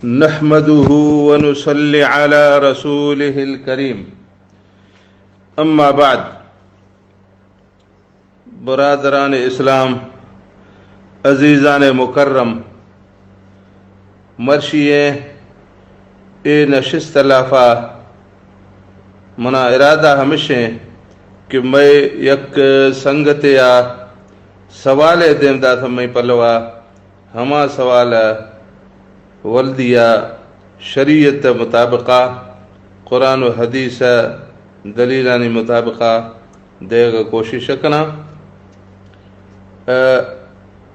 نحمده ونصلي على رسوله الكريم. أما بعد، برادران اسلام، عزیزان مکرم، مرشی ایں اے نشست لافا منا ارادہ ہمشیں کہ مئے یک سنگتے آ سوالے دیم داتہ مئے پلوا، ہما سوال ء ولدی ء شریعت ء مطابق ء، قرآن و حدیث ء دلیلانی مطابق ء دیگ ء کوشش ء کناں۔ ء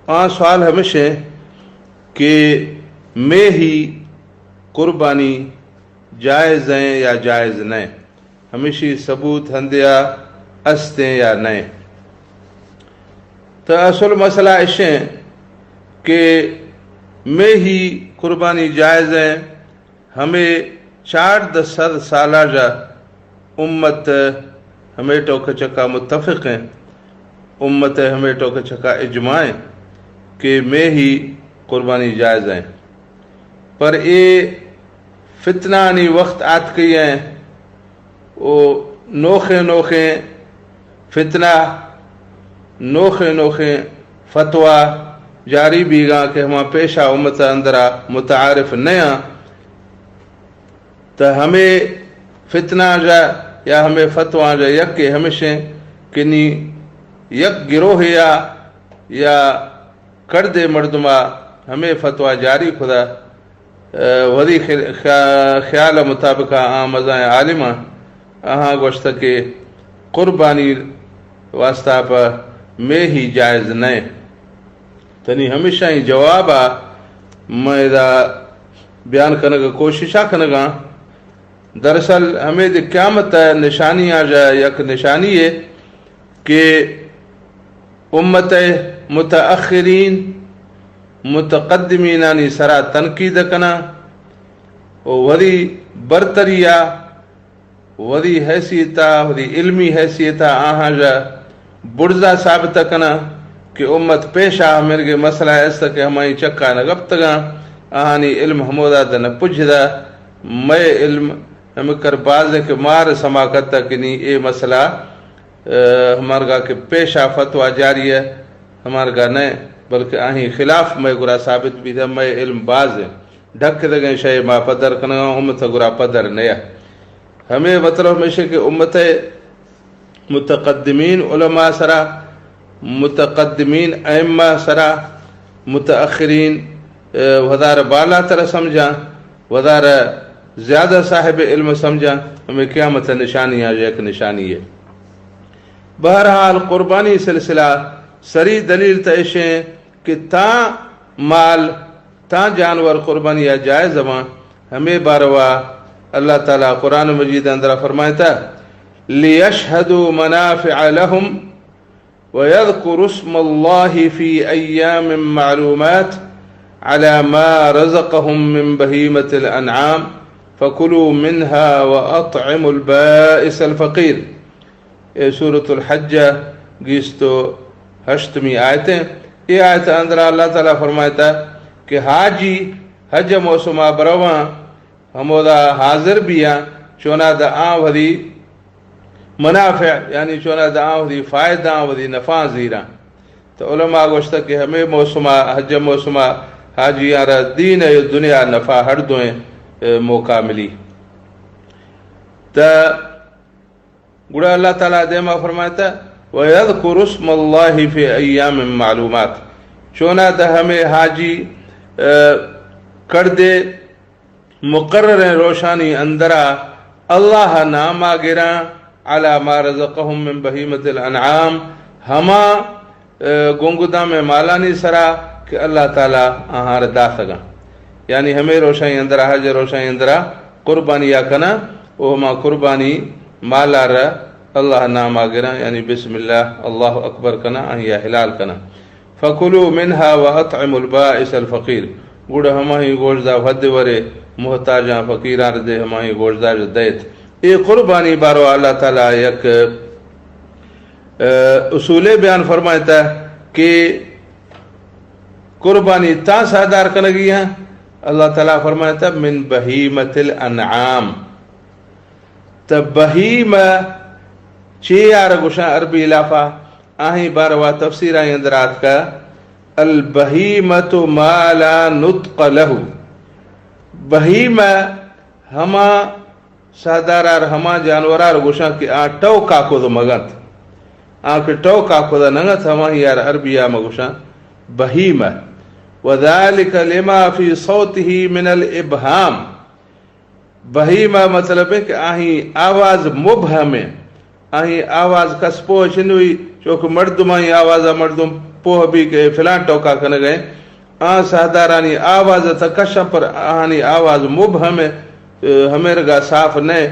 آ سوال ہمیش انت کہ میہی قربانی جائز ہیں یا جائز نہ؟ ہمیشی ثبوت ہندیا استیں یا نئے؟ تو اصل مسئلہ اشیں کہ میہی قربانی جائز ہیں، ہمیں چاردہ سد سالہ جا امت ہمیں ٹوک چکا متفق ہیں، امت ہمیں ٹوک چکا اجماع ہیں کہ میہی قربانی جائز ہیں۔ پر اے فتنہ آنی وقت آتکئی ہیں، او نوخیں نوخیں فتنہ، نوخیں نوخیں فتویٰ جاری بیگاں کہ ہما پیشا امت اندرا متعارف نیاں۔ تہ ہمے فتنہ جا یا ہمے فتویٰ جا یکے ہمشیں کہ نی یک گروہ یا، یا کڑدے مردما ہمے فتویٰ جاری کھدا، ء، وثی خ-، خیا-، خیال مطابق آ مزائیں عالماں آہاں گوشتہ کہ قربانی واسطہ پہ میہی جائز نئے۔ تنی ہمیشہ ہی جواب آ میں ادا بیان کنگ کوششہ کنگاں۔ دراصل ہمیں دے قیامت نشانی آ جا یک نشانی ہے کہ امت متأخرین متقدمینانی سرا تنقید کناں و وثی برتریا، وثی حیثیتا، وثی علمی حیثیتا آہاں جا برزا ثابت کناں کہ امت پیشا ہمرگے مسئلہ ایسا کہ ہمائی چکا نگپتگاں، آہانی علم ہمودا دن پجدا، مئے علم ہمکر بازیں کہ مار سما کتا کہ نی اے مسئلہ ء، ہمارگا کہ پیشا فتویٰ جاری ہے، ہمارگا نئے، بلکہ آہی خلاف مئے گرا ثابت بیتا، مئے علم باز ہے۔ ڈھک دگیں شے ما پدر کنگا، امت گرا پدر نیا۔ ہمیں مطلب ہمیشہ کہ امت متقدمین علماء سرا، متقدمین ائمہ سرا، متأخرین، ء، وثار بالاتر سمجھاں، وثار زیادہ صاحب علم سمجھاں، ہمیں قیامت نشانی آ یک نشانی ہے۔ بہرحال قربانی سلسلہ سری دلیل تہ اشیں کہ تاں مال، تاں جانور قربانی آ جائز ہواں، ہمیں باروا اللہ تعالی قرآن مجید اندرا فرمائتا، لِيَشْهَدُوا مَنَافِعَ لَهُمْ وَيَذْكُرُوا اسْمَ اللَّهِ فِي أَيَّامٍ مَّعْلُومَاتٍ عَلَى مَا رَزَقَهُم مِّن بَهِيمَةِ الْأَنْعَامِ فَكُلُوا مِنْهَا وَأَطْعِمُوا الْبَائِسَ الْفَقِيرَ۔ اے سورۃ الحج گیست و ہشتمی آیت ہیں۔ اے آیت اندرا اللہ تعالی فرمائتا کہ حاجی حج موسما برواں، ہمودا حاضر بیاں، چونا دا آں وثی منافع، یعنی چونا دا آں وثی فائدہ، آں وثی نفع زیراں۔ تو علماء گوشتا کہ ہمیں موسما، حج موسما حاجیاں را دین و دنیا نفع ہر دوئیں، اے، موقع ملی۔ تا گڑا اللہ تعالی دیما فرمائتا، وَيَذْكُرُوا اسْمَ اللَّهِ فِي أَيَّامٍ مَّعْلُومَاتٍ۔ چونا دا ہمیں حاجی، اے، کڑدے مقرریں روشانی اندرا اللہ ناما گراں، عَلَى مَا رَزَقَهُم مِّن بَهِيمَةِ الْأَنْعَامِ، ہما، اے، گنگدام مالانی سرا کہ اللہ تعالی آہار داتگاں۔ یعنی ہمیں روشانی اندرا، حج روشانی اندرا قربانی یا کناں، او ہما قربانی مالار اللہ ناما گراں، یعنی بسم اللہ، اللہ اکبر کناں، آہیا حلال کناں۔ فَكُلُوا مِنْهَا وَأَطْعِمُوا الْبَائِسَ الْفَقِيرَ۔ گڑا ہماہی گوشدا ودے ورے محتاجاں فقیران دے، ہماہی گوشدا جو دیت۔ اے قربانی بارو اللہ تعالی یک، اے، اصولے بیان فرمائتا کہ قربانی تاں ساہدار کنگی ہیں اللہ تعالیٰ فرمائتا، من بہیمۃ الانعام۔ تہ بہیمہ چے یار گوشاں عربی لافا؟ آہیں باروا تفسیر آئی اندر آتکا، البہیمۃ ما لا نطق لہ۔ بہیمہ ہما ساہدارار، ہما جانورار گوشاں کہ آ ٹوکا کد مگنت۔ آ کہ ٹوکا کد نگنت، ہماہی یار عربیا مگوشاں بہیمہ۔ وذلک لما فی صوتہ من الابہام۔ بہیمہ مطلب ہے کہ آہیں آواز مبہم ہے۔ آہیں آواز کس پوہ چنوی، چونکہ مردمانی آواز مردم پوہ بی کہ فلان ٹوکا کنگئے۔ آ ساہدارانی آواز تہ کشاں پر آہانی آواز مبہم ہے، ہمیرگا صاف نئے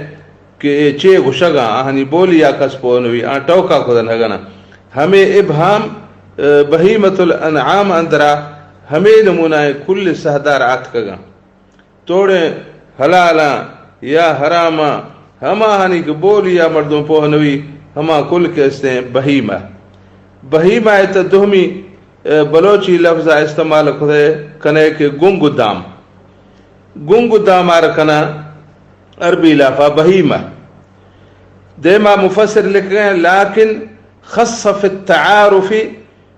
کہ اے چے گوشگاں، آہانی بولی یا کس پوہ نوی، آ ٹوکا کدن ہگنا۔ ہمے ابہام، بہیمۃ الانعام اندرا ہمے نمونہ کل ساہدار آتکگاں۔ توڑیں حلالاں یا حراماں، ہماہانی کہ بولی یا مردم پوہ نوی، ہما کل کہ استیں بہیمہ۔ بہیمہ ء تہ دومی، اے، بلوچی لفظ ء استعمال کنے، کنے کہ گنگ دام۔ گنگ دام آر کنا عربی لافا بہیمہ۔ دیما مفسر لکھ گئے، لكن خص في التعارف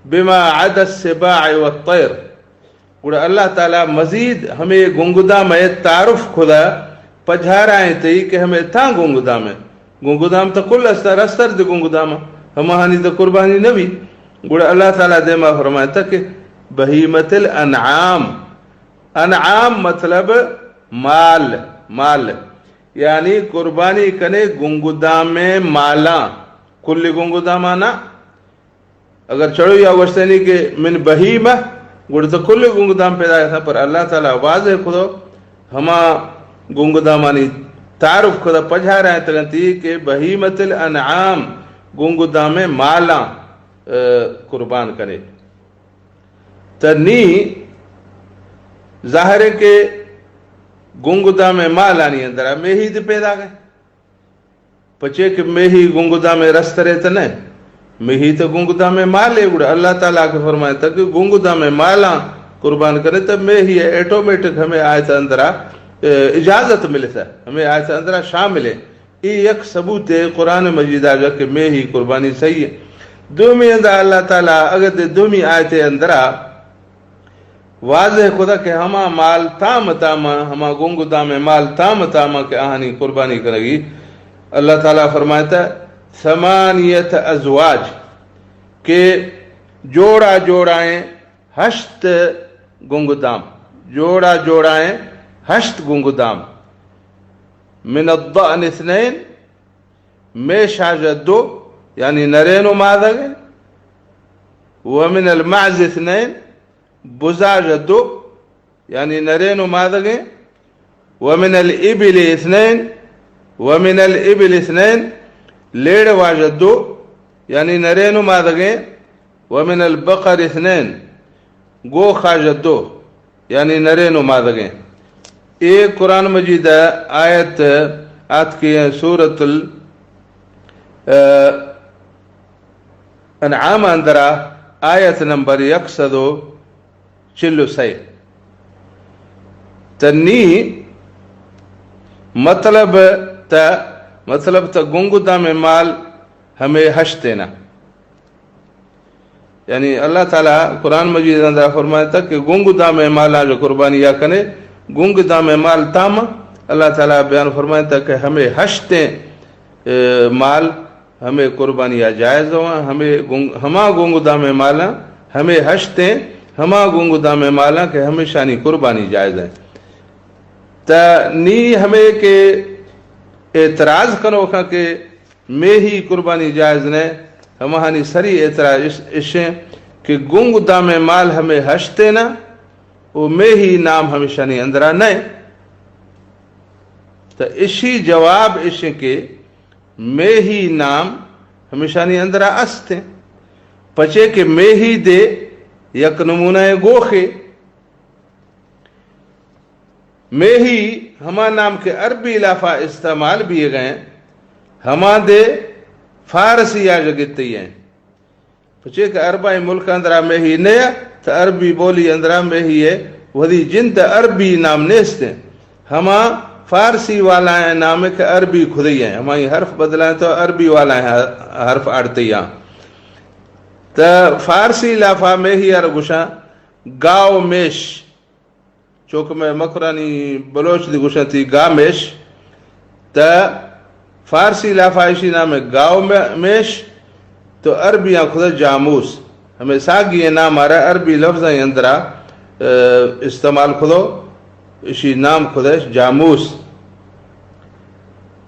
بما عدا السباع والطير۔ گڑا اللہ تعالیٰ مزید ہمے گنگدام ء تعارف کھدا پجھارائیں تئی کہ ہمے تاں گنگدام ء۔ گنگدام تہ کل است، رستر دے گنگدام، ہماہانی تہ قربانی نبی۔ گڑا اللہ تعالیٰ دیما فرمائتا کہ بہیمۃ الانعام۔ انعام مطلب مال، مال۔ یعنی قربانی کنے گنگدام مالاں، کل گنگدامانا۔ اگر چڑو یا گوشتنی کہ من بہیمہ، گڑا تو کل گنگدام پیدا کتا، پر اللہ تعالیٰ واضح کھدو، ہما گنگدامانی تعارف کھدا پجھارائیں تگنتی کہ بہیمۃ الانعام، گنگدام مالاں، اے، قربان کنے۔ تہ نی ظاہر ہے کہ گنگدام مالانی اندرا میہی دے پیدا گئے۔ پچے کہ میہی گنگدام رسترے تہ نہ، میہی تہ گنگدام مالے۔ گڑا اللہ تعالیٰ کہ فرمائتا کہ گنگدام مالاں قربان کنے، تہ میہی آٹومیٹک ہمے آیت اندرا، اے، اجازت ملتا، ہمے آیت اندرا شامل ہے۔ اے یک ثبوت ہے قرآن مجید آجا کہ میہی قربانی صحیح ہے۔ دومی اندا اللہ تعالیٰ اگر دے دومی آیت اندرا واضح کھدا کہ ہما مال تام تاما، ہما گنگدام مال تام تاما کہ آہانی قربانی کنگی۔ اللہ تعالیٰ فرمائتا، ثمانیت ازواج، کہ جوڑا جوڑائیں ہشت گنگدام، جوڑا جوڑائیں ہشت گنگدام، من الضأن اثنین، میشاژ دو، یعنی نرین و مادگیں، ومن المعز اثنین، بزاژ دو، یعنی نرین و مادگیں، ومن الابل اثنین، ومن الابل اثنین، لیڑ واژ دو، یعنی نرین و مادگیں، ومن البقر اثنین، گوخاژ دو، یعنی نرین و مادگیں۔ اے قرآن مجید آیت آتکی ہیں سورۃ ال-، اے، انعام اندرا آیت نمبر یک سد و چل و سئے۔ تہ نی مطلب تہ، مطلب تہ گنگدام مال ہمے ہشتینا۔ یعنی اللہ تعالیٰ قرآن مجید اندرا فرمائتا کہ گنگدام مالاں جو قربانی یا کنے، گنگدام مال تام، اللہ تعالیٰ بیان فرمائتا کہ ہمے ہشتیں، اے، مال ہمے قربانی یا جائز ہواں، ہمے گنگ-، ہما گنگدام مالاں، ہمے ہشتیں، ہما گنگدام مالاں کہ ہمیشانی قربانی جائز ہیں۔ تا نی ہمے کہ اعتراض کنوکاں کہ میہی قربانی جائز نہ، ہماہانی سری اعتراض اش-، اشیں کہ گنگدام مال ہمے ہشتینا و میہی نام ہمیشانی اندرا نہ۔ تا اشی جواب اشیں کہ میہی نام ہمیشانی اندرا استیں، پچے کہ میہی دے یک نمونہ گوخے۔ میہی ہما نام کہ عربی لافا استعمال بیگئے، ہما دے فارسی آ گتئی ہیں۔ پچے کہ عربائی ملک اندرا میہی نیا، تا عربی بولی اندرا میہی ہے وتی جند ءَ عربی نام نیست ایں۔ ہما فارسی والائیں نام کہ عربی کھدئی ایں، ہمائی حرف بدلائیں تو عربی والائیں ح-، حرف آڑتئی آں۔ تا فارسی لافا میہی ءَ را گوشاں گاؤ میش۔ چوکہ مئے مکرانی بلوچ دی گوشنتی گامیش، تا فارسی لافا اشی نام گاؤ میش، تو عربیاں کھدا جاموس۔ ہمے ساگی نام آرا عربی لفظاں اندرا، ءَ، استعمال کھدو، اشی نام کھدش جاموس۔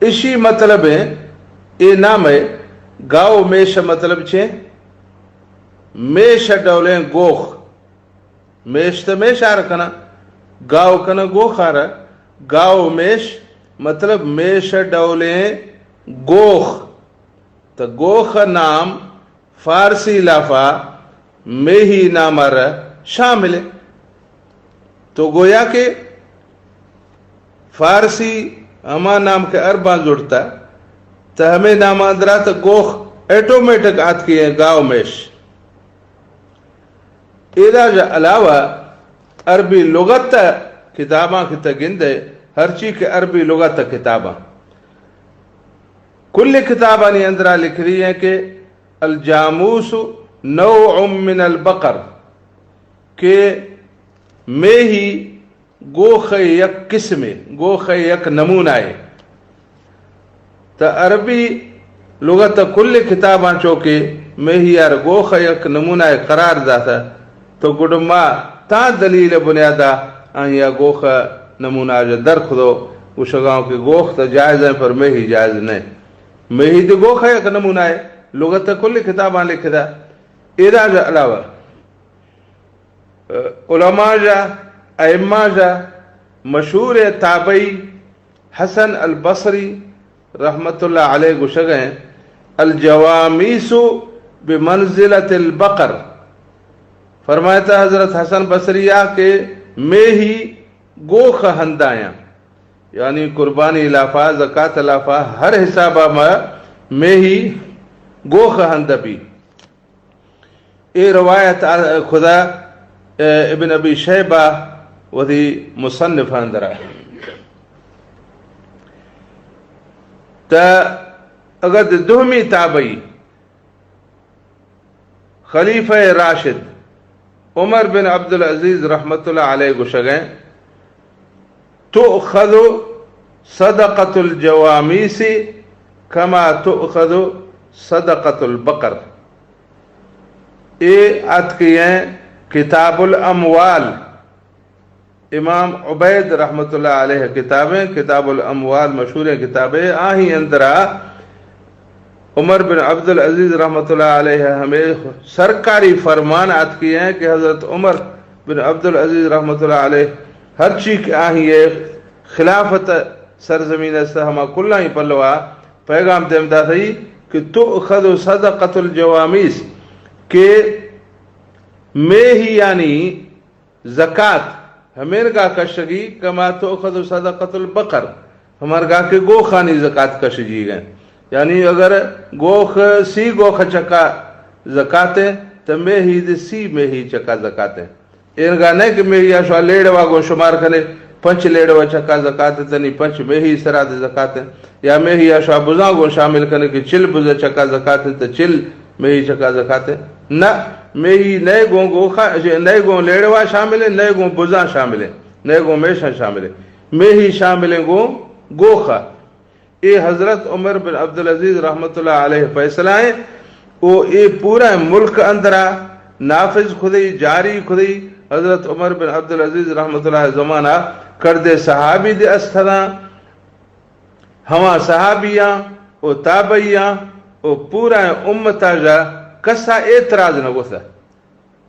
اشی مطلب ایں، اے نام ایں، گاؤ میش مطلب چے؟ میش ڈولیں گوخ۔ میش تہ میش آر کناں، گاؤ کناں گوخ آر۔ گاؤ میش مطلب میش ڈولیں گوخ۔ تہ گوخ نام فارسی لافا میہی نام آر شامل ایں۔ تو گویا کہ فارسی ہما نام کہ عرباں زڑتا، تہ ہمے نام اندرا تہ گوخ آٹومیٹک آتکی ایں گاؤ میش۔ ایدا جا علاوہ عربی لغت ءِ کتاباں کہ تہ گندے، ہرچی کہ عربی لغت ءِ کتاباں، کل کتابانی اندرا لکھری ایں کہ الجاموس نوع من البقر، کہ میہی گوخ ءِ یک قسمے، گوخ ءِ یک نمونہ ئے۔ تہ عربی لغت ءِ کل کتاباں چوکہ میہی آر گوخ ءِ یک نمونہ ئے قرار داتہ، تو گڈ ما تاں دلیل ءِ بنیادا آہیا گوخ ءِ نمونہ ءَ در کھدو، گوشگاں کہ گوخ تہ جائز ایں پر میہی جائز نہ۔ میہی تہ گوخ ءِ یک نمونہ ئے، لغت ءِ کل کتاباں لکھدا۔ ایدا جا علاوہ علماء جا، ائمہ جا مشہور تابعی حسن البصری رحمت اللہ علیہ گوشگ ایں، الجوامیس بمنزلۃ البقر۔ فرمائتا حضرت حسن بصری آ کہ میہی گوخ ہندایاں، یعنی قربانی لافا، زکات لافا، ہر حسابا ما میہی گوخ ہند بی۔ اے روایت ءَ کھدا، اے، ابن ابی شیبہ وتی مصنف اندرا۔ تا اگد دومی تابعی خلیفہ راشد عمر بن عبدالعزیز رحمت اللہ علیہ گوشگ ایں، تؤخذ صدقۃ الجوامیس کما تؤخذ صدقۃ البقر۔ اے آتکی ایں کتاب الاموال، امام عبید رحمت اللہ علیہ کتاب ایں، کتاب الاموال مشہوریں کتاب ایں، آہی اندرا عمر بن عبدالعزیز رحمت اللہ علیہ ہمے سرکاری فرمان آتکی ایں کہ حضرت عمر بن عبدالعزیز رحمت اللہ علیہ ہرچی کہ آہی خلافت سرزمین است، ہما کلاں پلوا پیغام دیم داتئی کہ تؤخذ صدقۃ الجوامیس، کہ میہیانی زکات ہمینگا کشگی، کما تؤخذ صدقۃ البقر، ہمرگا کہ گوخانی زکات کشجیگ ایں۔ یعنی اگر گوخ، سی گوخ چکا زکات ایں، تو میہی دے سی میہی چکا زکات ایں۔ اینگا نہ کہ میہی آ شوا لیڑوا گوں شمار کنے، پنچ لیڑوا چکا زکات ایں، تنی پنچ میہی سرا دے زکات ایں، یا میہی آ شوا بزاں گوں شامل کنے کہ چل بز چکا زکات ایں، تو چل میہی چکا زکات ایں۔ نہ، میہی نئے گوں گوخا، نئے گوں لیڑوا شامل ایں، نئے گوں بزاں شامل ایں، نئے گوں میشاں شامل ایں۔ میہی شامل ایں گوں گوخا۔ اے حضرت عمر بن عبدالعزیز رحمت اللہ علیہ فیصلہ ایں، او اے پورا ملک اندرا نافذ کھدئی، جاری کھدئی۔ حضرت عمر بن عبدالعزیز رحمت اللہ زمانہ کردے صحابی دے استداں، ہما صحابیاں او تابعیاں او پورا امتا جا کسا اعتراض نہ گوتا۔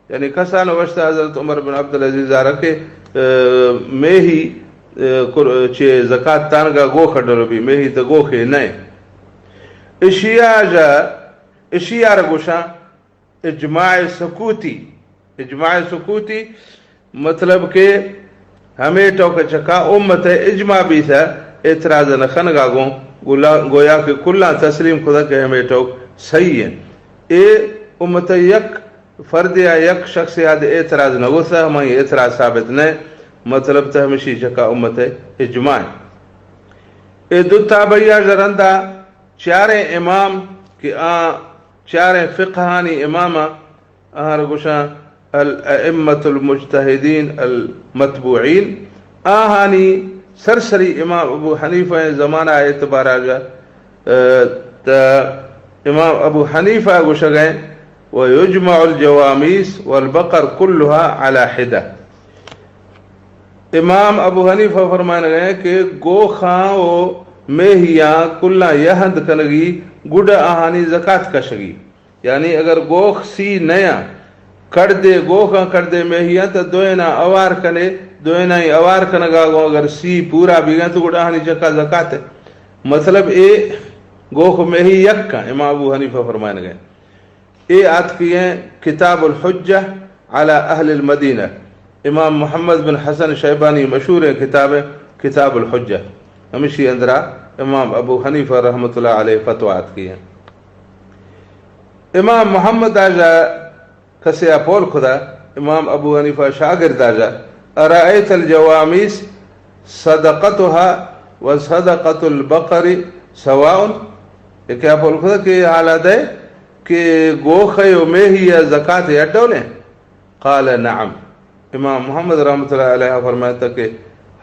یعنی کسان وشتا حضرت عمر بن عبدالعزیز آرا کہ، اه، میہی، اه، کر-، چے زکات تانگا گوخ ڈر بی، میہی تو گوخے نئے۔ اشیا جا، اشیا را گوشاں اجماع سکوتی۔ اجماع سکوتی مطلب کہ ہمے ٹوک چکا امت اجماع بیتا، اعتراض نہ کنگا گوں، گلا-، گویا کہ کلاں تسلیم کھدا کہ ہمے ٹوک صحیح ایں۔ اے امت یک فردے ءَ، یک شخصے ءَ دے اعتراض نہ گوستا، ہمائی اعتراض ثابت نہ۔ مطلب تہ ہمشی چکا امت اجماع۔ اے دو تابعی ءَ رندا چاریں امام کہ آ چاریں فقہانی امام آہر گوشاں الائمۃ المجتہدین المتبوعین، آہانی سرسری امام ابو حنیفہ ءِ زمانہ ءِ اعتبار ءَ، اه، تا امام ابو حنیفہ گوشگ ءَ، ویجمع الجوامیس والبقر کلها علی حدہ۔ امام ابو حنیفہ فرمائنگ ءَ کہ گوخاں و میہیاں کلاں یہند کنگی، گڈا آہانی زکات کشگی۔ یعنی اگر گوخ سی نیاں، کڑدے گوخاں کڑدے میہیاں، تو دوئیناں اوار کنے، دوئینائی اوار کنگا گوں اگر سی پورا بیگاں تو گڈا آہانی چکا زکات ہے۔ مطلب اے گوخ میہی یک کن، امام ابو حنیفہ فرمائنگ ءَ۔ اے آتکی ہیں کتاب الحجہ علی اہل المدینہ، امام محمد بن حسن شیبانی مشہوریں کتاب ہے کتاب الحجہ۔ ہمشی اندرا امام ابو حنیفہ رحمۃ اللہ علیہ فتویٰ آتکی ہیں۔ امام محمد آجا کسے ءَ پول کھدا، امام ابو حنیفہ شاگرد آجا، ارائیت الجوامیس صدقتها و صدقۃ البقر سواء؟ ایک ءَ پول کھدا کہ حالا دے کہ گوخے و میہی ءِ زکات یک ڈولیں؟ قال نعم۔ امام محمد رحمۃ اللہ علیہ فرمائتا کہ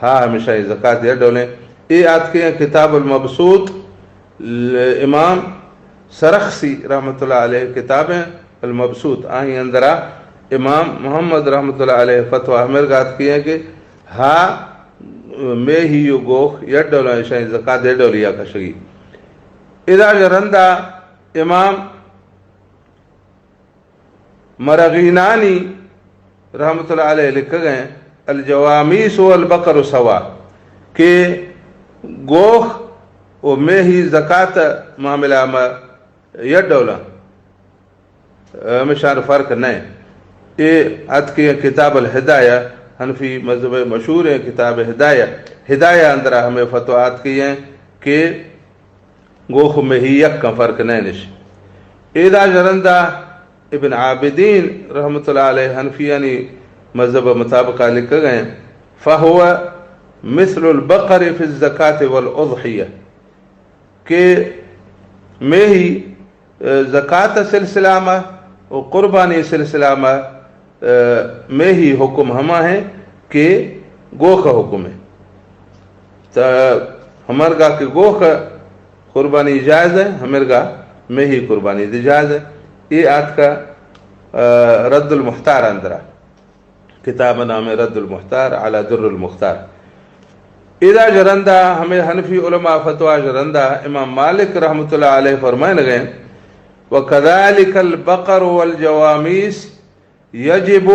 ہا، ہمیشہ زکات یک ڈولیں۔ اے آتکے ہیں کتاب المبسوط، ل-، امام سرخسی رحمۃ اللہ علیہ کتاب ہیں المبسوط، آہی اندرا امام محمد رحمۃ اللہ علیہ فتویٰ ہمرگا آتکی ہیں کہ ہا، میہی و گوخ یک ڈولا، ایشانی زکات یک ڈولیا کشگی۔ ادا رندا امام مرغینانی رحمت اللہ علیہ لکھگ ہیں، الجوامیس والبقر سوا، کہ گوخ و میہی زکات معاملہ ما یک ڈولا، ہمیشان فرق نہ۔ اے آتکی ہیں کتاب الہدایہ، حنفی مذہب مشہور ہیں کتاب ہدایہ، ہدایہ اندرا ہمیں فتویٰ آتکی ہیں کہ گوخ و میہی یک کن، فرق نہ نش۔ ایدا جرندہ ابن عابدین رحمت اللہ علیہ حنفیانی مذہب مطابق لکھگ ہیں، فہو مثل البقر فی الزکاة والاضحیہ، کہ میہی، اه، زکات سلسلہ ما و قربانی سلسلہ ما، اه، میہی حکم ہما ہیں کہ گوخ حکم ہے۔ تا ہمرگا کہ گوخ قربانی جائز ہے، ہمرگا میہی قربانی دی جائز ہے۔ اے آتکا، اه، رد المحتار اندرا۔ کتاب نام رد المحتار علی در المختار۔ ادا جرندہ ہمیں حنفی علماء فتویٰ جرندہ امام مالک رحمت اللہ علیہ فرمائنگ ہیں، وكذلك البقر والجواميس يجب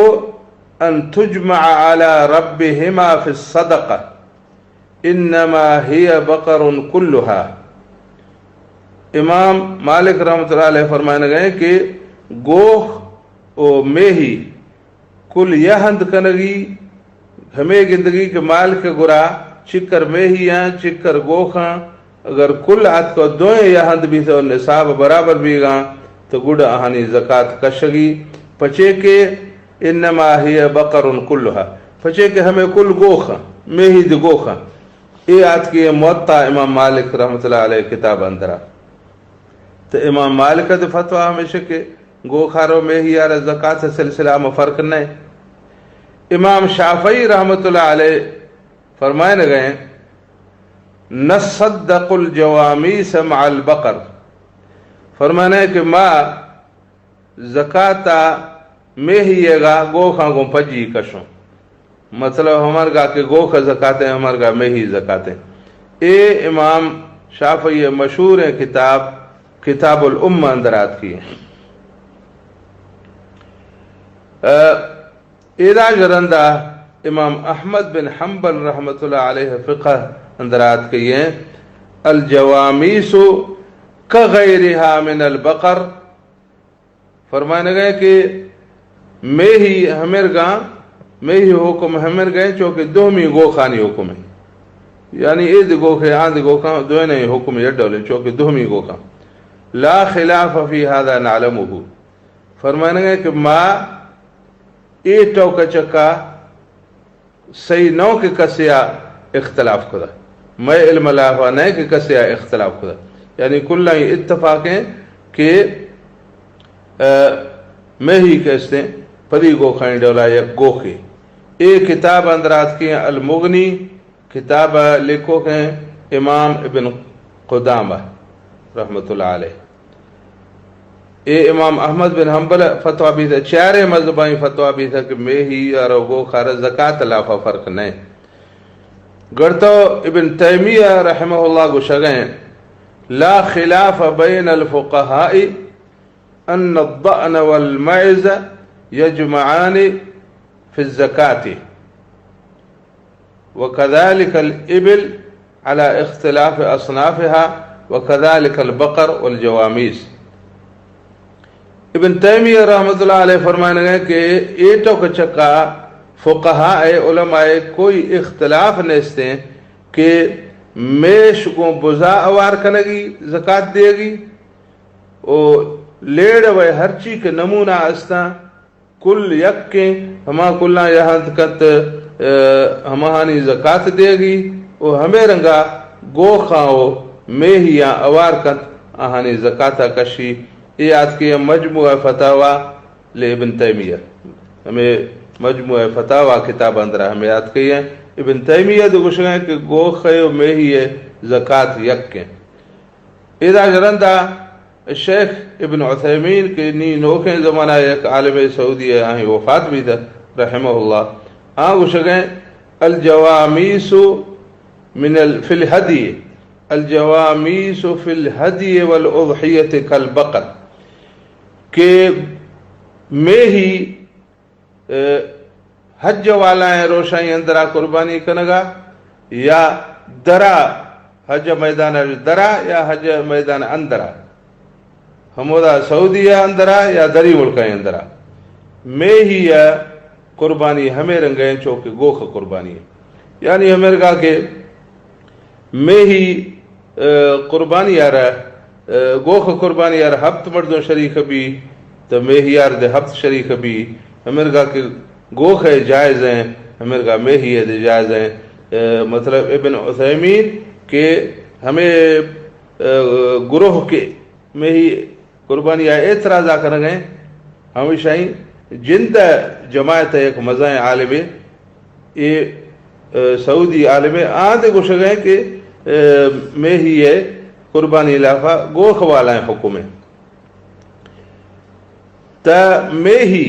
أن تجمع على ربهما في الصدقة، إنما هي بقر كلها۔ امام مالک رحمت اللہ علیہ فرمائنگ ہیں کہ گوخ و میہی کل یہند کنگی، ہمے گندگی کہ مالک گرا چکر میہیاں، چکر گوخاں، اگر کل آتکو دوئیں یہند بیت و نصاب برابر بیگاں، تو گڈ آہانی زکات کشگی، پچے کہ انما هي بقر كلها، پچے کہ ہمے کل گوخاں، میہی دی گوخاں۔ اے آتکی موطا امام مالک رحمت اللہ علیہ کتاب اندرا۔ تو امام مالک دی فتویٰ ہمیشہ کہ گوخارو میہیارا زکات سلسلہ ما فرق نہ۔ امام شافعی رحمت اللہ علیہ فرمائنگ ہیں، نصدق الجوامیس مع البقر، فرمانے کہ ما زکاتا میہی گا گوخاں گوں پجی کشوں۔ مطلب ہمرگا کہ گوخ زکات ہیں، ہمرگا میہی زکات ہیں۔ اے امام شافعی مشہور ہیں کتاب، کتاب الامہ اندر آتکی ہیں۔ اه، ایدا جرندہ امام احمد بن حنبل رحمت اللہ علیہ فقہ اندر آتکی ہیں، الجوامیس كغيرها من البقر، فرمائنگ ہیں کہ میہی ہمرگاں، میہی حکم ہمرگیں چونکہ دومی گوخانی حکم ہے۔ یعنی اے دی گوخے، آن دی گوخاں، دوئیں حکم یک ڈولیں چونکہ دومی گوخاں۔ لا خلاف في هذا نعلمه۔ فرمائنگ ء کہ ما اے ٹوک ء چکا صحیح نہ کہ کسے ء اختلاف کدا، مئے علم ء لافا نہ کہ کسے ء اختلاف کدا، یعنی کلائیں اتفاق ہیں کہ، ء، میہی کہ استیں پدی گوخائیں ڈولا یک گوخے۔ اے کتاب اندر آتکیں المغنی، کتاب ء لیکوک ہیں امام ابن قدامہ رحمت اللہ علیہ۔ اے امام احمد بن حنبل فتویٰ بیتہ، چاریں مذہبانی فتویٰ بیتہ کہ میہی ء رو گوخ ء را زکات لافا فرق نہ۔ گڑتو ابن تیمیہ رحمہ اللہ گوشگیں، لا خلاف بین الفقهاء ان الضأن والمعز یجمعان فی الزکاة۔ وكذلك الإبل على اختلاف أصنافها وكذلك البقر والجواميس۔ ابن تیمیہ رحمت اللہ علیہ فرمائنگ ء کہ اے ٹوک چکا فقہاء علماء کوئی اختلاف نیستیں کہ میش گوں بزا اوار کنگی زکات دیگی، او لیڑ و ہرچی کہ نمونہ استاں کل یکیں، ہما کلاں یہاں کنت، ء، ہماہانی زکات دیگی و ہمے رنگا گوخاں و میہیاں اوار کنت، آہانی زکاتا کشی۔ اے آتکے مجموعہ فتاوی لابن تیمیہ، ہمے مجموعہ فتاوی کتاب اندرا ہمے آتکے ہیں۔ ابن تیمیہ دو گوشگا ہیں کہ گوخے و میہی زکات یکیں۔ ادا ژرندا شیخ ابن عثیمین کہ نی نوکیں زمانہ یک عالم سعودی ء آہیں وفات بیتہ رحمہ اللہ، آ گوشگیں، الجوامیس من ال-، فی الہدی، الجوامیس فی الہدی والاضحیۃ کالبقر، کہ میہی ء حج والائیں روشاں اندرا قربانی کنگا یا درا، حج میدان درا یا حج میدان اندرا، ہمودا سعودی اندرا یا دری ملکاں اندرا، میہی ء قربانی ہمے رنگیں چوکہ گوخ قربانی، یعنی ہمے رنگا کہ میہی، ء، قربانی آرا، ء، گوخ قربانی آرا ہپت مردم شریک بی، تو میہی آر دے ہپت شریک بی۔ ہمرگا کہ گوخ ہے جائز ہیں، ہمرگا میہی ہے دے جائز ہیں۔ ء، مطلب ابن عثیمین کہ ہمیں، ء، گروہ کے میہی قربانی آ اعتراض آ کنگ ہیں، ہمیشہ ہی جند جماعت ہے ایک مزائیں عالم اے، ء، سعودی عالم آ دے گوشگ ء کہ، ء، میہی ء قربانی لافا گوخ والائیں حکم ء۔ تا میہی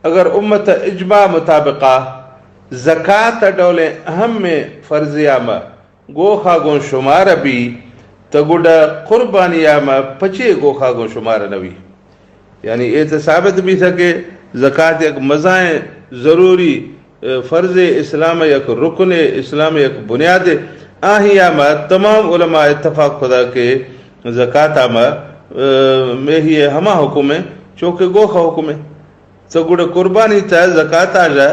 اگر امت اجماع مطابقہ زکات ڈولیں اہم فرضیا ما گوخا گوں شمار بی، تا گڈا قربانیا ما پچے گوخا گوں شمار نوی۔ یعنی اے تو ثابت بیثہ کہ زکات یک مزائیں ضروری، ء، فرض اسلام، یک رکن اسلام، یک بنیاد۔ آہیا ما تمام علماء اتفاق کثہ کہ زکات ما، ء، میہی ہما حکم ہے چونکہ گوخ حکم ہے۔ تو گڑا قربانی تا زکات آ جا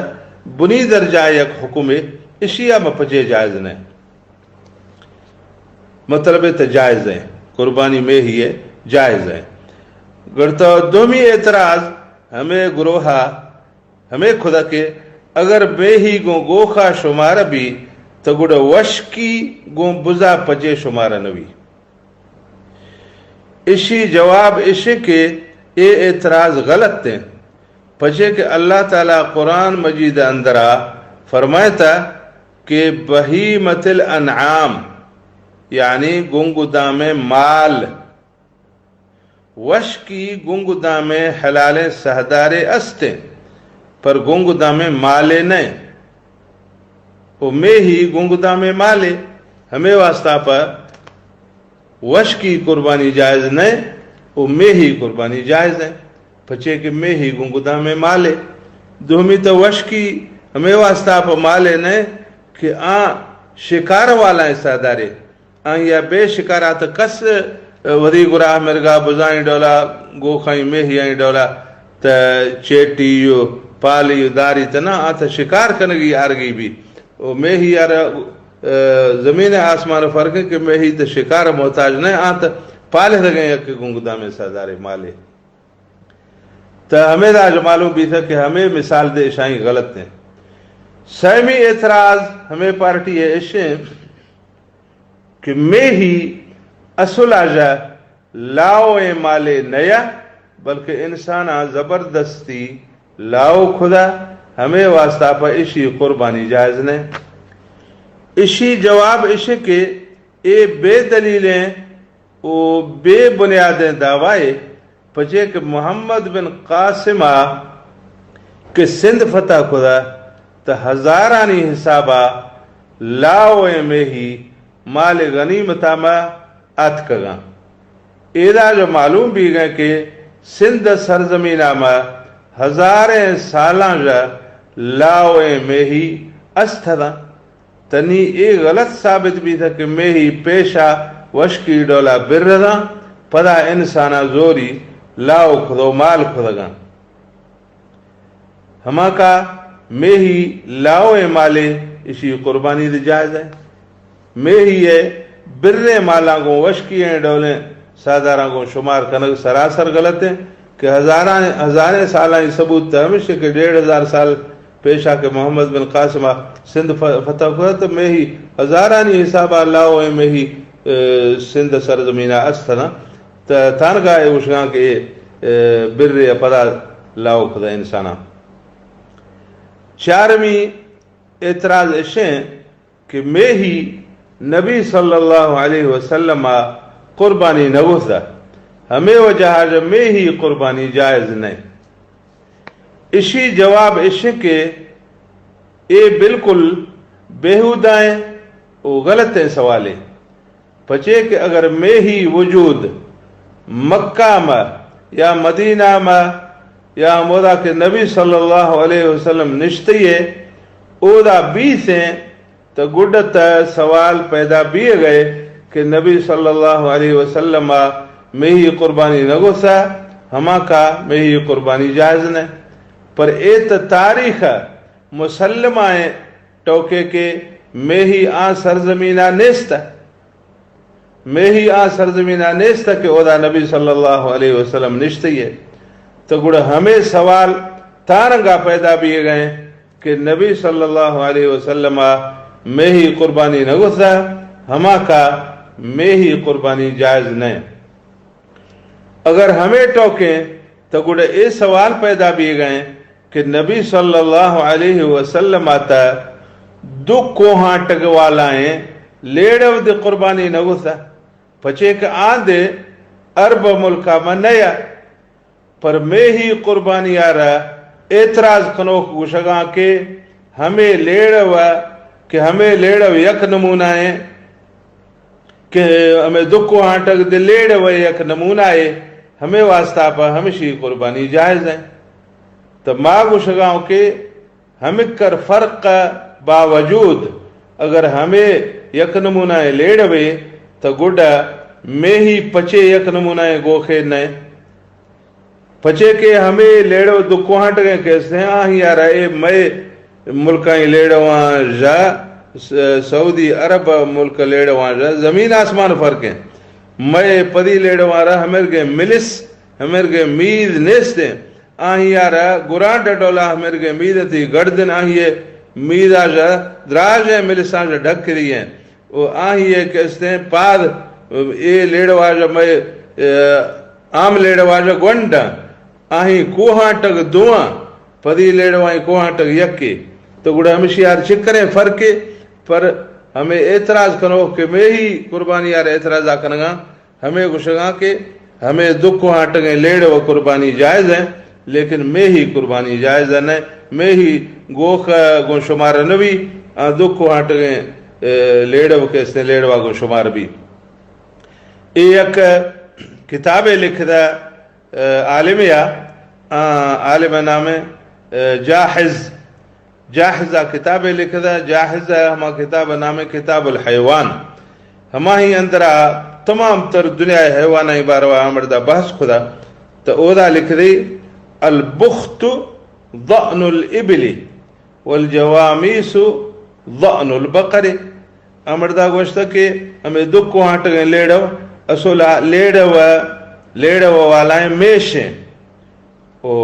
بنی درجہ یک حکم ہے، اشیا ما پچے جائز نہیں۔ مطلب ہے تو جائز ہیں، قربانی میہی ہے، جائز ہیں۔ گڑتا دومی اعتراض ہمیں گروہا ہمیں کثہ کہ اگر میہی گوں گوخا شمار بی تو گڑا وشکی گوں بزا پچے شمار نوی۔ اشی جواب اشی کہ اے اعتراض غلط ہیں، پچے کہ اللہ تعالی قرآن مجید اندرا فرمائتا کہ بہیمۃ الانعام، یعنی گنگ دامیں مال، وشکی گنگ دامیں حلالیں سہدارے استیں، پر گنگ دامیں مالے نئے، و میہی گنگ دامیں مالے، ہمیں واسطہ پر وشکی قربانی جائز نئے و میہی قربانی جائز ہیں، پچے کہ میہی گوں گدامیں مالے۔ دومی تو وشکی ہمیں واسطہ پہ مالے نئے کہ آ شکار والا سہدارے، آ یا بے شکارات کس وری گراہ مرگا بزائیں ڈولا، گوخائیں میہیائیں ڈولا، تا چیٹی یو پالی یو داری تنا، آ تا شکار کنگی آرگی بی۔ و میہی آرا، ء، زمین آسمان فرق ہے کہ میہی تو شکار محتاج نہ، آ تو پالے دگیں یک گنگدامیں سردارے مالے۔ تہ ہمے داج معلوم بیتہ کہ ہمے مثال دے اشانی غلط ہیں۔ سیمی اعتراض ہمے پارٹی ہے اشیں کہ میہی اصل آجا لاؤ ایں مالے نیا، بلکہ انسانا زبردستی لاؤ کھدا، ہمے واسطہ پہ اشی قربانی جائز نہ۔ اشی جواب اش کہ اے بے دلیلیں و بے بنیادیں دعوائے، پچے کہ محمد بن قاسم ء کہ سندھ فتح کتا، تہ ہزارانی حسابا لاؤ ایں میہی مال غنیمتا ما آتکگاں۔ ایدا جو معلوم بیگیں کہ سندھ سرزمینا ما ہزاریں سالاں جا لاؤ ایں میہی استداں۔ تنی اے غلط ثابت بیتہ کہ میہی پیشا وشکی ڈولا برزاں، پدا انسانا زوری لاؤ کھدو مال کھدگاں۔ ہماکا میہی لاؤ ایں مالے اشی قربانی دے جائز ہے۔ میہی ہے بریں مالاں گوں وشکی ایں ڈولیں ساہداراں گوں شمار کنگ سراسر غلط ہیں کہ ہزاراں، ہزاریں سالاں ای ثبوت تہ ہمیش کہ ڈیڑھ ہزار سال پیشا کہ محمد بن قاسم سندھ ف-، فتح کتا، تہ میہی ہزارانی حسابا لاؤ ایں میہی، اے، سندھ سرزمینا استنا، تہ تانگا اے گوشگاں کہ اے، اے، برے پدا لاؤ کھدا انسانا۔ چارمی اعتراض اشیں کہ میہی نبی صلی اللہ علیہ وسلم ء قربانی نہ گوستا، ہمے وجہ ء میہی قربانی جائز نہ۔ اشی جواب اش کہ اے بالکل بیہودائیں و غلطیں سوالے۔ پچے کہ اگر میہی وجود مکہ ما یا مدینہ ما یا ہمودا کہ نبی صلی اللہ علیہ وسلم نشتئی ہے، اودا بیثیں، تہ گڈ تہ سوال پیدا بیئگ ء کہ نبی صلی اللہ علیہ وسلم ء میہی قربانی نہ گوسا، ہماکا میہی قربانی جائز نہ۔ پر اے تہ تاریخ ء مسلمہ ء ٹوکے کہ میہی آ سرزمینا نیست۔ میہی آ سرزمینا نیست کہ اودا نبی صلی اللہ علیہ وسلم نشتئی ہے۔ تہ گڑا ہمے سوال تارنگا پیدا بیئگ ء کہ نبی صلی اللہ علیہ وسلم ء میہی قربانی نہ گوستا، ہماکا میہی قربانی جائز نہ۔ اگر ہمے ٹوکیں تہ گڑا اے سوال پیدا بیئگ ء کہ نبی صلی اللہ علیہ وسلم ء تہ دو کوہانٹگ والائیں لیڑو دے قربانی نہ گوستا، پچے کہ آن دے عرب ملکا ما نیا۔ پر میہی قربانی آرا اعتراض کنوک گوشگاں کہ ہمے لیڑو ء کہ ہمے لیڑو یک نمونہ ایں کہ ہمے دو کوہانٹگ دے لیڑو ء یک نمونہ اے، ہمے واسطہ پہ ہمشی قربانی جائز ایں۔ تہ ما گوشگاں کہ ہمکر فرق باوجود اگر ہمے یک نمونہ لیڑوے تہ گڈا میہی پچے یک نمونہ گوخے نہ۔ پچے کہ ہمے لیڑو دو کوہانٹگیں کہ استیں، آہی آرا اے مئے ملکانی لیڑواں ژا، س-، سعودی عرب ملک لیڑواں ژا زمین آسمان فرق ہیں۔ مئے پدی لیڑواں را ہمرگیں ملس، ہمرگیں مید نیستیں۔ آہی آرا گرانڈ ڈولا ہمرگیں مید تی گڑدن آہی مید آجا دراج ہیں، ملساں ژا ڈھک کری ہیں۔ و آہی ء کہ استیں پاد اے لیڑواژ ء مئے، اے، عام لیڑواژ ء گونڈاں، آہی کوہانٹگ دواں، پدی لیڑوائیں کوہانٹگ یکے۔ تو گڑا ہمشی آر چکریں فرقے، پر ہمیں اعتراض کنو کہ میہی قربانی آر اعتراض آ کنگاں۔ ہمے گوشگاں کہ ہمے دو کوہانٹگیں لیڑو قربانی جائز ہیں، لیکن میہی قربانی جائز نہ۔ میہی گوخ گوں شمار نہ بی، آ دو کوہانٹگیں، اے، لیڑو کہ استیں لیڑوا گوں شمار بی۔ اے یک کتابے لکھدا، اے، عالمے آ، آ، عالم نام، اے، جاحظ۔ جاحظ ء کتابے لکھدا، جاحظ ء ہما کتاب ء نام کتاب الحیوان۔ ہماہی اندرا تمام تر دنیا ء حیوانانی باروا آ مردا بحث کھدا۔ تو اودا لکھدی، البخت ضأن الابل والجوامیس ضأن البقر۔ آ مردا گوشتا کہ ہمیں دو کوہانٹگیں لیڑو، اصل آ لیڑو، لیڑو والائیں میشیں۔ او،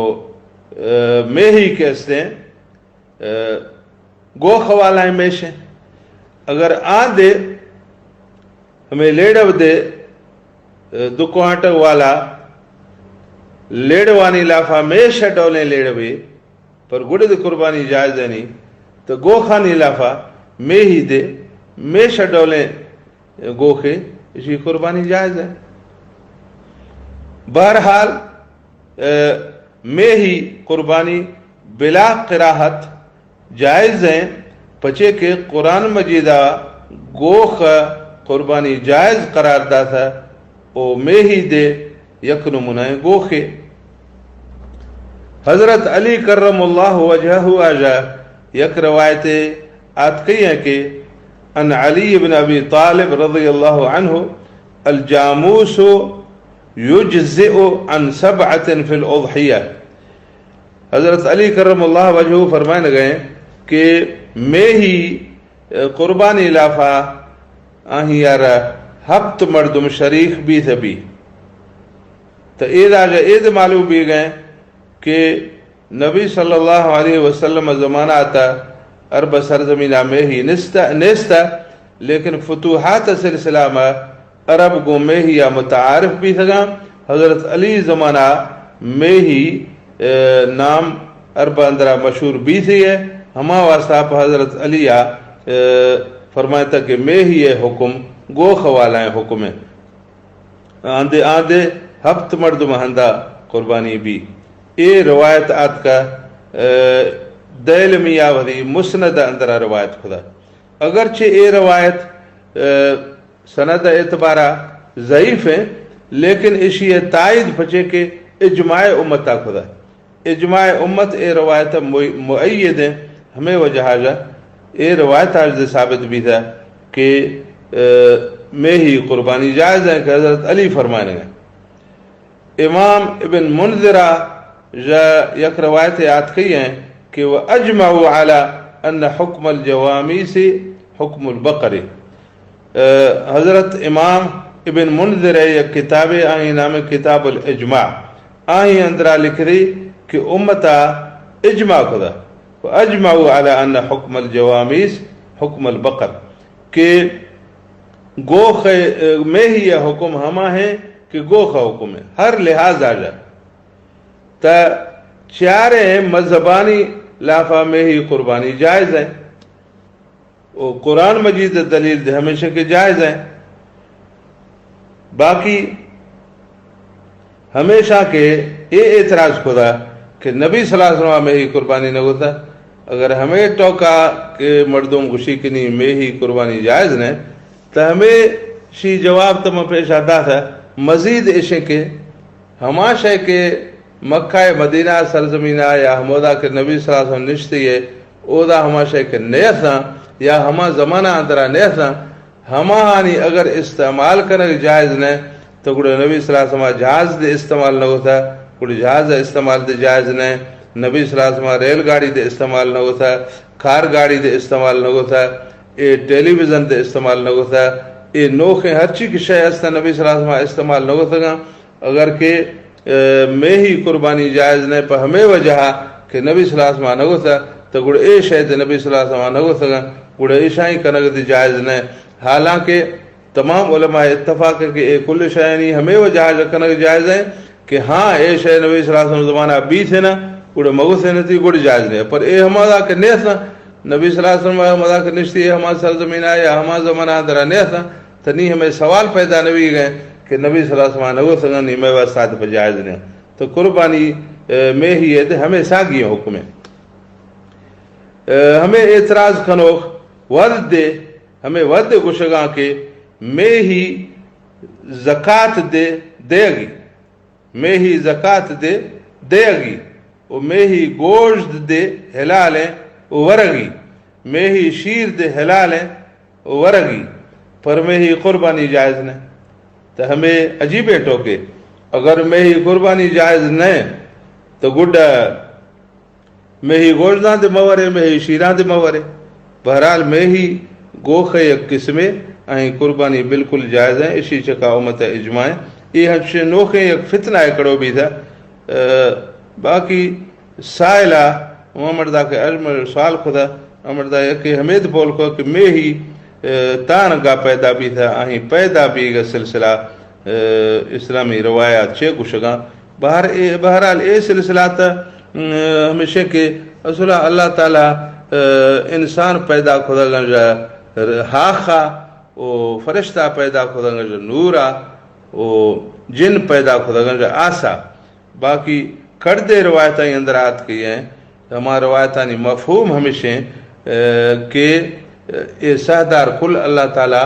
اے، میہی کہ استیں، اے، گوخ والائیں میش ہیں۔ اگر آ دے ہمیں لیڑو دے، اے، دو کوانٹل والا لیڑوانی لافا میش ڈولیں لیڑوے، پر گڑے دے قربانی جائز ہے نہیں، تو گوخانی لافا میہی دے میش ڈولیں گوخے، اشی قربانی جائز ہے۔ بہرحال، اے، میہی قربانی بلا کراہت جائز ہیں، پچے کہ قرآن مجیدا گوخ قربانی جائز قرار داتا، او میہی دے یک نمونہ گوخے۔ حضرت علی کرم اللہ وجہہ آجا یک روایت آتکئی ہیں کہ عن علی بن ابی طالب رضی اللہ عنہ، الجاموس یجزئ عن سبعة فی الاضحیہ۔ حضرت علی کرم اللہ وجہہ فرمائن گئے کہ میہی، اے، قربانی لافا آہی یار ہپت مردم شریک بیت بی۔ تو اے راجہ اے دے معلوم بی گئے کہ نبی صلی اللہ علیہ وسلم زمانہ تا عرب سرزمین میہی نستا، نیستا، لیکن فتوحات سلسلہ ما عرب گوں میہی متعارف بیتگاں۔ حضرت علی زمانہ میہی، اے، نام عرب اندرا مشہور بیتی ہے۔ ہما واسطہ پہ حضرت علی، اے، فرمائتا کہ میہی حکم گوخ والائیں حکم ہے۔ آندے، آندے ہپت مردم ہندا قربانی بی۔ اے روایت آتکا، اے، دیلمی آ وثی مسند اندرا روایت کھدا۔ اگرچہ اے روایت، اے، سند اعتبارا ضعیف ہیں، لیکن اشی تائید پچے کہ اجماع امتا کھدا۔ اجماع امت اے روایت مو-، مؤید ہیں۔ ہمیں وجہ آجا اے روایت آج دے ثابت بیتا کہ، اے، میہی قربانی جائز ہیں کہ حضرت علی فرمائنے ہیں۔ امام ابن منذرہ جا یک روایت آتکئی ہیں کہ وأجمعوا على أن حكم الجواميس حكم البقر۔ اے، حضرت امام ابن منذر ہے یک کتاب آہی نام کتاب الاجماع۔ آہی اندرا لکھ دی کہ امتا اجماع کھدا۔ وأجمعوا على أن حكم الجواميس حكم البقر۔ کہ گوخ، اے، میہی حکم ہما ہیں کہ گوخ حکم ہے۔ ہر لحاظ آجا تا چاریں مذہبانی لافا میہی قربانی جائز ہیں۔ او قرآن مجید دلیل دے ہمیشہ کہ جائز ہیں۔ باقی ہمیشہ کہ اے اعتراض کھدا کہ نبی صلی اللہ علیہ وسلم میہی قربانی نہ ہوتا۔ اگر ہمیں ٹوکا کہ مردم گشی کنی میہی قربانی جائز نہیں، تو ہمیں شی جواب تو میں پیش آتا تھا۔ مزید ایشے کہ ہما شے کہ مکہ مدینہ سرزمینہ یا ہمودا کہ نبی صلی اللہ علیہ وسلم نشتی ہے، اودا ہما شے کہ نیساں یا ہما زمانہ اندرا نیساں، ہماہانی اگر استعمال کنگ جائز نہ، تو گڑا نبی صلی اللہ علیہ وسلم جہاز دے استعمال نہ ہوتا، گڑا جہاز استعمال دے جائز نہ، نبی صلی اللہ علیہ وسلم ریل گاڑی دے استعمال نہ ہوتا، کار گاڑی دے استعمال نہ ہوتا، اے ٹیلی ویژن دے استعمال نہ ہوتا، اے نوخیں ہرچی کہ شے استا نبی صلی اللہ علیہ وسلم استعمال نہ ہوتگاں۔ اگر کہ، اے، میہی قربانی جائز نہ پہ ہمیں وجہ کہ نبی صلی اللہ علیہ وسلم نہ ہوتا، تو گڑا اے شے دے نبی صلی اللہ علیہ وسلم نہ ہوتگاں، گڑا ایشاں کنگ دی جائز نہ۔ حالانکہ تمام علماء اتفاق ہے کہ اے کل شے یعنی ہمیں وجہ کنگ جائز ہیں کہ ہاں، اے شے نبی صلی اللہ علیہ وسلم زمانہ بیت ہے نا، گڑا مگو سے نتی گڑا جائز نہیں۔ پر اے ہمارا کہ نیسا، نبی صلی اللہ علیہ وسلم ہمارا کہ نشتی ہے، ہمارا سرزمین ہے یا ہمارا زمانہ درا نیسا، تنی ہمیں سوال پیدا نوی گئے کہ نبی صلی اللہ علیہ وسلم نگو سگن، نی میں واسطہ پہ جائز نہیں۔ تو قربانی، اے، میہی ہے، تو ہمیں ساگی حکم ہے۔ اے، ہمیں اعتراض کنوخ ود دے، ہمیں ود گشگاں کہ میہی زکات دے، دیگی۔ میہی زکات دے، دیگی۔ و میہی گوشت دے، حلال ہیں، و ورگی۔ میہی شیر دے، حلال ہیں، و ورگی۔ پر میہی قربانی جائز نہیں۔ تو ہمیں عجیب ہے ٹوکے۔ اگر میہی قربانی جائز نہیں، تو گڈا میہی گوشتاں دے مورے، میہی شیراں دے مورے۔ بہرحال، میہی گوخ یک قسمے، ایں قربانی بالکل جائز ہیں، اشی چکا امت اجماع ہیں۔ اے ہمشے نوخیں یک فتنہ ہے کڑو بیتا، اے، باقی سائلہ، ہما مردا کہ اجمل سوال کتا، ہما مردا یکے ہمید پول کو کہ میہی، اے، تانگا پیدا بیتا، آہی پیدا بیگا سلسلہ، اے، اسلامی روایات چے گشگاں۔ بہر-، اے، بہرحال اے سلسلہ تا، اے، ہمیشہ کہ اصلا اللہ تعالی، اے، انسان پیدا کھدگاں جا ہاخا، او فرشتہ پیدا کھدگاں جا نورا، او جن پیدا کھدگاں جا آسا۔ باقی کڑدے روایتانی اندر آتکگی ایں، ہما روایتانی مفہوم ہمیش ایں، اے، کہ اے ساہدار کل اللہ تعالی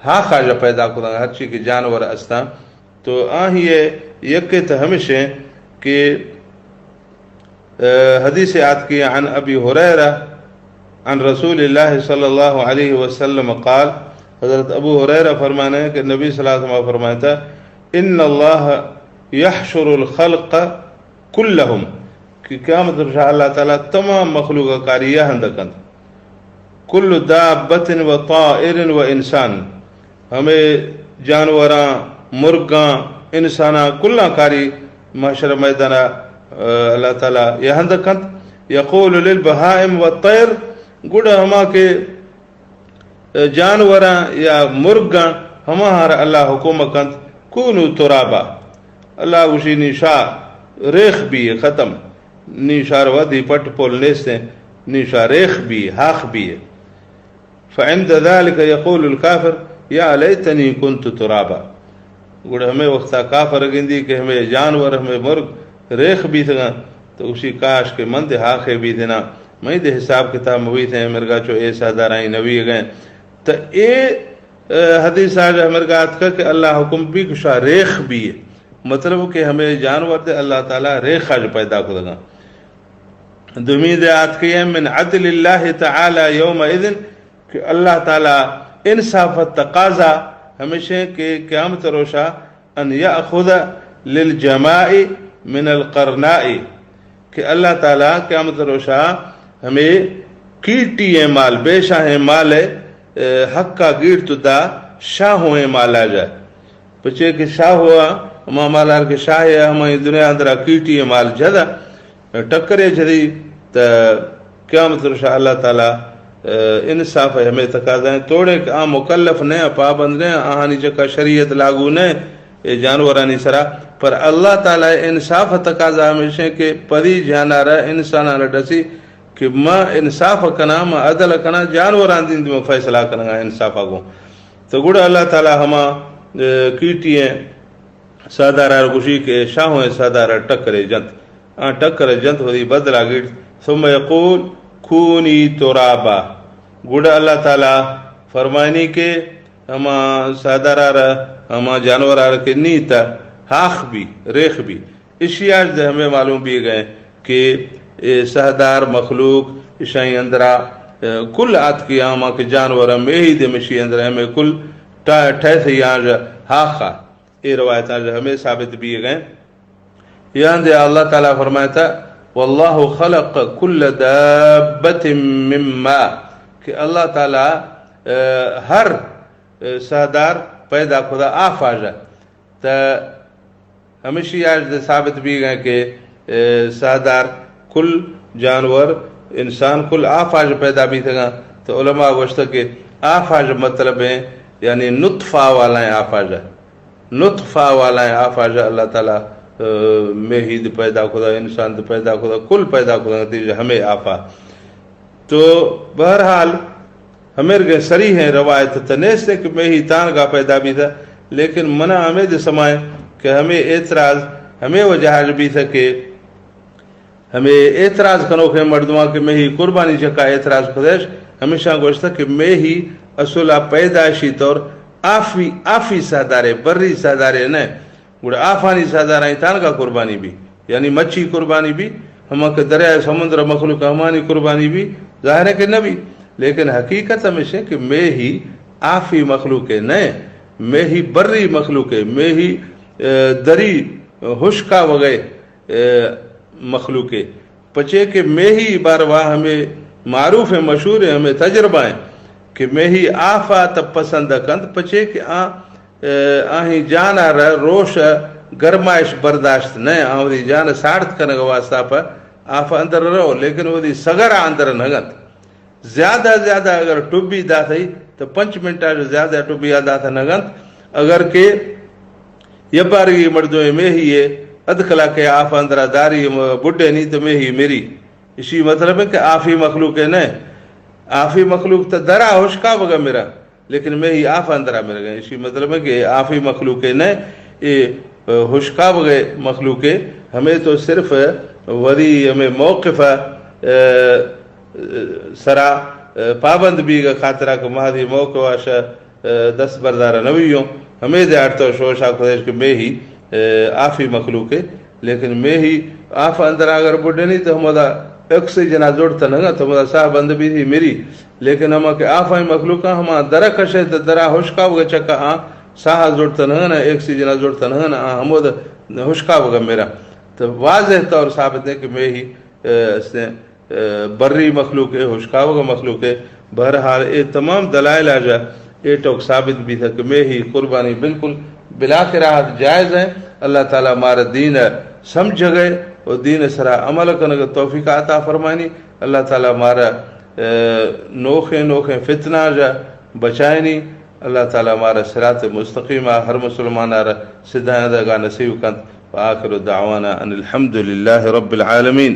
ہاخا جا پیدا کتگ، ہرچی کہ جانور استاں۔ تو آہی یکے تہ ہمیش ایں کہ، اے، حدیث آتکگی عن ابی ہریرہ عن رسول اللہ صلی اللہ علیہ وسلم قال، حضرت ابو ہریرہ فرمانے کہ نبی صلی اللہ علیہ وسلم فرمائتا، ان اللہ یحشر الخلق کلہم، کہ قیامت روچا اللہ تعالی تمام مخلوق کاری ہند کنت۔ کل دابت و طائر و انسان، ہمے جانوراں، مرگاں، انساناں، کلاں کاری محشر میدانا، آ، اللہ تعالی یہ ہند کنت۔ یقول للبہائم والطیر، گڑا ہما کہ جانوراں یا مرگاں، ہماہارا اللہ حکم کنت، کونوا ترابا۔ اللہ گوشی، نی شا ریخ بی، ختم۔ نی شار ودی پٹ پول نیستیں، نی شا ریخ بی، ہاخ بی۔ فعند ذلك يقول الكافر، یا لیتنی کنت ترابا۔ گڑا ہمے وختا کافر گندی کہ ہمے جانور، ہمے مرگ ریخ بیتگاں، تو گوشی، کاش کہ من دے ہاخے بیتنا، مئی دے حساب کتاب مبیتیں، مرگا چو اے ساہدارانی نوی گئے۔ تو اے، اے، حدیث آج مرگا آتکا کہ اللہ حکم بی کہ شا ریخ بی۔ مطلب کہ ہمے جانور دے اللہ تعالی ریخ آج پیدا کتگاں۔ دومی دے آتکے من عدل اللہ تعالی یومئذ، کہ اللہ تعالی انصاف تقاضا ہمیشیں کہ قیامت روشا ان یأخذ للجماء من القرناء، کہ اللہ تعالی قیامت روشا ہمے کیٹی ایں مال، بے شاہیں مال، اے، حقا گیڑ تو دا شاہوئیں مالا جا۔ پچے کہ شاہوا، ہما مالار کہ شاہ یا ہمائی دنیا اندرا کیٹی ایں مال جدا۔ ٹکرے جھدی، تہ قیامت روشا اللہ تعالی، اے، انصاف ہمے تقاضا ایں۔ توڑے کہ آ مکلف نہ، پابند نہ، آہانی چکا شریعت لاگو نہ، اے جانورانی سرا۔ پر اللہ تعالی انصاف تقاضا ہمیشیں کہ پدی جانارا انسانارا ڈسی کہ ما انصاف کنا، ما عدل کنا، جانوران دین دی ما فیصلہ کنگا انصافا گوں۔ تو گڑا اللہ تعالی ہما، اے، کیٹی ایں ساہدارا گوشی کہ شاہوئیں ساہدارا ٹکرے جنت۔ آ ٹکرے جنت، وتی بدلا گیڑت۔ ثم یقول کونی ترابا۔ گڑا اللہ تعالی فرمائنی کہ ہما ساہدارا، ہما جانورا کہ نی تہ ہاخ بی، ریخ بی۔ اشی آج دے ہمے معلوم بی گئے کہ اے ساہدار مخلوق اشانی اندرا، اے، کل آتکی آما کہ جانور ہم ایہی دے مشی اندرا ہمے کل ٹا-، ٹھیسے آج ہاخا۔ اے روایتاں ہمے ثابت بی گئے۔ یہاں دے اللہ تعالی فرمائتا، واللہ خلق کل دابت من ماء، کہ اللہ تعالی، اے، ہر، اے، ساہدار پیدا کھدا آفا جا۔ تا ہمیشی آج دے ثابت بی گئے کہ، اے، ساہدار کل جانور، انسان کل آفا جا پیدا بیتگاں۔ تو علماء گوشتا کہ آفا جا مطلب ایں، یعنی نطفہ والا ایں آفا جا۔ نطفہ والا ایں آفا جا اللہ تعالی، اے، میہی دے پیدا کھدا، انسان دے پیدا کھدا، کل پیدا کھدا، تیجا ہمے آفا۔ تو بہرحال، ہمے رگیں صریحیں روایت تہ نیست کہ میہی تانگا پیدا بیتا، لیکن منا ہمے دے سمائے کہ ہمے اعتراض ہمے وجہ اش بیتا کہ ہمے اعتراض کنوکیں مردماں کہ میہی قربانی چکا اعتراض کھدیش، ہمیشاں گوشتا کہ میہی اصلا پیدائشی طور آفی، آفی ساہدارے، بری ساہدارے نہ۔ گڑا آفانی ساہدارانی تانگا قربانی بی، یعنی مچھی قربانی بی، ہما کہ دریائے سمندر مخلوق ہمانی قربانی بی، ظاہر ہے کہ نہ بی۔ لیکن حقیقت ہمیش ایں کہ میہی آفی مخلوق نہ، میہی بری مخلوق، میہی، اے، دری ہشکا وگئے، اے، مخلوق۔ پچے کہ میہی باروا ہمے معروف ایں، مشہور ایں، ہمے تجربہ ایں کہ میہی آفا تہ پسند کنت، پچے کہ آ، اے، آہی جانا را روش گرمائش برداشت نہ، آ وتی جان ساڑت کنگ واسطہ پہ آف اندر رو، لیکن وتی سگر اندر نہ گنت۔ زیادہ زیادہ اگر ٹبی داتئی تو پنچ منٹ زیادہ ٹبی دات نہ گنت۔ اگر کہ یپارگی مردم میہی اد کلاکے آف اندرا داری بڈے نی تو میہی میری۔ اسی مطلب ہے کہ آفی مخلوق ہے نہ، آفی مخلوق تو درا ہشکا بگا میرا، لیکن میہی آف اندرا میرا گئے۔ اسی مطلب ہے کہ آفی مخلوق ہے نہ، اے ہشکا بگئے مخلوق ہے۔ ہمیں تو صرف وری ہمیں موقف سرا پابند بیگا خاطرا کہ مہدی موقع واشا دست بردار نہ ویوں۔ ہمے دے اڑتو شوشا کدیش کہ میہی آفی مخلوق ہے، لیکن میہی آف اندرا اگر بڈنی تو ہمودا آکسیجنا زڑت نہ گنت، ہمودا ساہ بند بیتی میری۔ لیکن ہما کہ آفائی مخلوقاں ہما درا کشے تو درا ہشکا بگا چکا آ ساہ زڑت نہ گنت، آکسیجنا زڑت نہ گنت، آ ہمودا ہشکا بگا میرا۔ تو واضح طور ثابت ہے کہ میہی بری مخلوق ہے، ہشکاوگا مخلوق ہے۔ بہرحال اے تمام دلائل آجا اے ٹوک ثابت بیتا کہ میہی قربانی بالکل بلا کراہت جائز ہے۔ اللہ تعالی مارا دین سمجھگئے و دین سرا عمل کنگ توفیق عطا فرمائنی۔ اللہ تعالی مارا نوخیں نوخیں فتنہ جا بچائنی۔ اللہ تعالی مارا صراط مستقیم ہر مسلمان را سدھائیں دگا نصیب کنت۔ وآخر دعوانا ان الحمد للہ رب العالمین۔